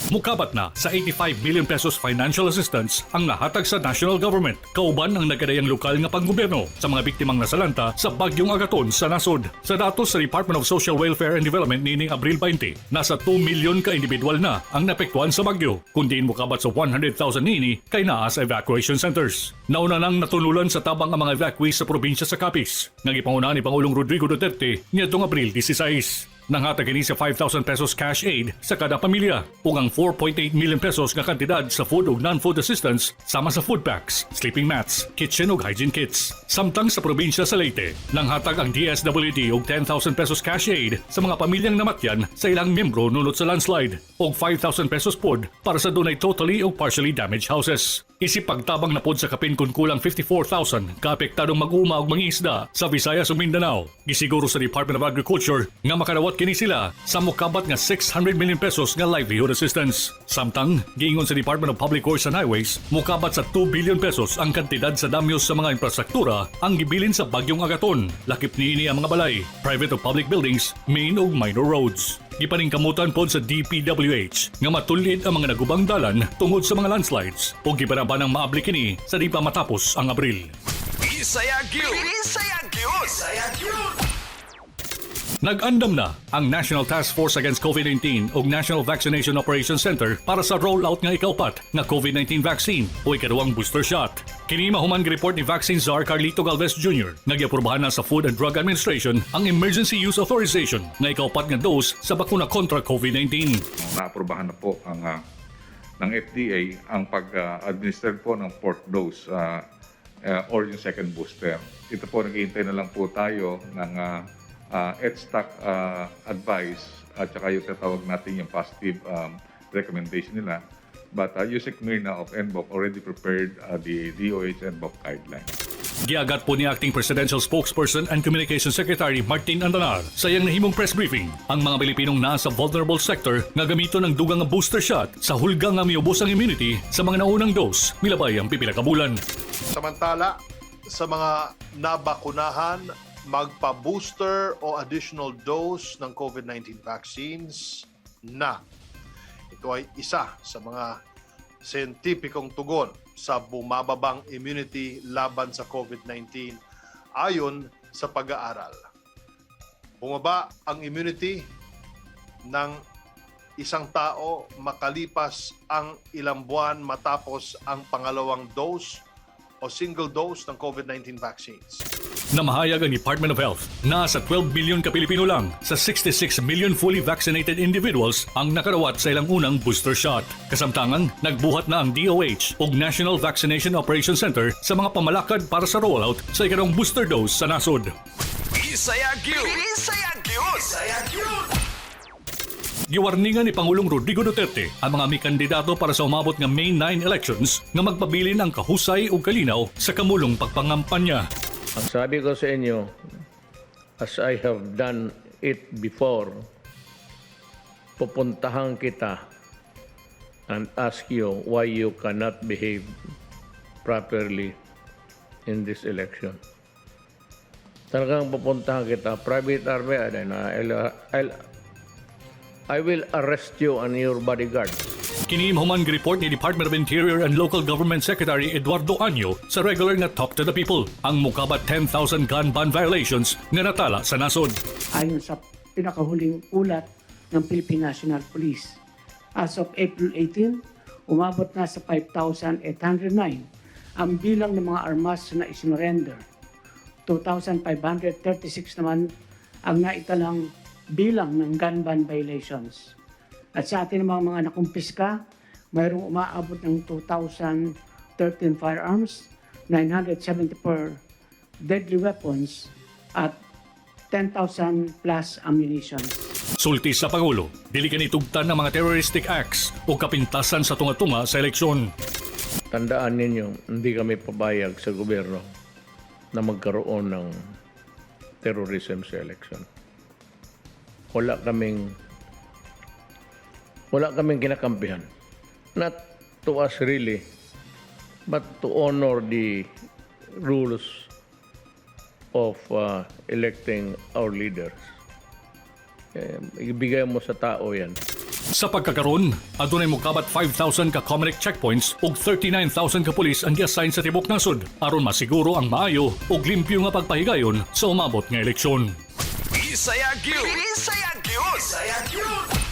Mukabat na sa 85 million pesos financial assistance ang nahatag sa national government kauban ang nagkadayang lokal nga panggobyerno sa mga biktimang nasalanta sa Bagyong Agaton sa nasod. Sa datos sa Department of Social Welfare and Development nining Abril 20, nasa 2 milyon ka individual na ang naapektuhan sa bagyo, kundi mukabat sa 100,000 nini kay naa sa evacuation centers. Nauna nang natunulan sa tabang ang mga evacuees sa probinsya sa Capiz, nga gipanguna ni Pangulong Rodrigo Duterte niadtong Abril 16. Nanghatag kini sa 5,000 pesos cash aid sa kada pamilya ug ang 4.8 million pesos nga kantidad sa food ug non-food assistance sama sa food packs, sleeping mats, kitchen ug hygiene kits. Samtang sa probinsya sa Leyte, nanghatag ang DSWD og 10,000 pesos cash aid sa mga pamilyang namatyan sa ilang miyembro nunot sa landslide ug 5,000 pesos pod para sa dunay totally o partially damaged houses. Isip pagtabang na pod sa kapin kun kulang 54,000 kaapektadong mag-uma ug mangingisda sa Visayas ug Mindanao. Gisiguro sa Department of Agriculture nga makadawat kini sila sa mukabat nga 600 million pesos nga livelihood assistance. Samtang giingon sa Department of Public Works and Highways, mukabat sa 2 billion pesos ang kantidad sa damyos sa mga infrastruktura ang gibilin sa Bagyong Agaton. Lakip niini ang mga balay, private o public buildings, main ug minor roads. Gipaningkamutan pod sa DPWH nga matulid ang mga nagubang dalan tungod sa mga landslides ug gibanabanang maabli kini sa di pa matapos ang Abril. Bisaya gyud. Bisaya gyud. Bisaya gyud. Nag-andam na ang National Task Force Against COVID-19 ug National Vaccination Operations Center para sa rollout nga ikaupat nga COVID-19 vaccine o ikaduhang booster shot. Kini mahuman report ni Vaccine Czar Carlito Galvez Jr. nga giaprobahan na sa Food and Drug Administration ang Emergency Use Authorization nga ikaupat nga dose sa bakuna kontra COVID-19. Naaprubahan na po ang ng FDA ang pag-administer po ng fourth dose or yung second booster. Ito po, naghihintay na lang po tayo ng HTAC advice at saka yung tinatawag natin yung positive recommendation nila. But Usec Myrna of NVOC already prepared the DOH NVOC guidelines. Giagat pod ni Acting Presidential Spokesperson and Communication Secretary Martin Andanar sa iyang nahimong press briefing ang mga Pilipinong nasa vulnerable sector nga gamiton ang dugang nga booster shot sa hulga nga miubos ang immunity sa mga naunang dose milabay ang pipila ka bulan. Samantala, sa mga nabakunahan, magpa-booster o additional dose ng COVID-19 vaccines na. Ito ay isa sa mga siyentipikong tugon sa bumababang immunity laban sa COVID-19 ayon sa pag-aaral. Bumaba ang immunity ng isang tao makalipas ang ilang buwan matapos ang pangalawang dose o single dose ng COVID-19 vaccines. Namahayag ang Department of Health na sa 12 million ka Pilipino lang sa 66 million fully vaccinated individuals ang nakadawat sa ilang unang booster shot. Kasamtangan, nagbuhat na ang DOH ug National Vaccination Operations Center sa mga pamalakad para sa rollout sa ikaduhang booster dose sa nasod. Bisaya gyud. Bisaya gyud. Bisaya gyud. Giwarningan ni Pangulong Rodrigo Duterte ang mga may kandidato para sa umabot nga May 9 elections nga magpabilin ang kahusay ug kalinaw sa kamulong pagpangampanya. Ang sabi ko sa inyo, as I have done it before, pupuntahan kita and ask you why you cannot behave properly in this election. Talagang pupuntahan kita, private army, and then I will arrest you and your bodyguards. Kini human report ni Department of Interior and Local Government Secretary Eduardo Año sa regular nga Talk to the People ang mukabat 10,000 gun ban violations nga natala sa nasod. Ayon sa pinakahuling ulat ng Philippine National Police. As of April 18, umabot na sa 5,809 ang bilang ng mga armas na isinurrender. 2,536 naman ang naitalang bilang ng gun ban violations. At sa atin namang mga nakumpiska, mayroong umaabot ng 2,013 firearms, 974 deadly weapons, at 10,000 plus ammunition. Sulti sa Pangulo, dili kini tugtan ng mga terroristic acts o kapintasan sa tunga-tunga sa eleksyon. Tandaan ninyo, hindi kami papayag sa gobyerno na magkaroon ng terrorism sa election. Wala kaming kinakampihan. Not to us really, but to honor the rules of electing our leaders. Eh, ibigay mo sa tao yan. Sa pagkakaron, adunay mokabat 5,000 ka Comelec checkpoints ug 39,000 ka pulis ang gi-assign sa tibok nasod aron masiguro ang maayo ug limpyo nga pagpahigayon sa umabot nga eleksyon. Bisaya gyud. Bisaya gyud. Bisaya gyud.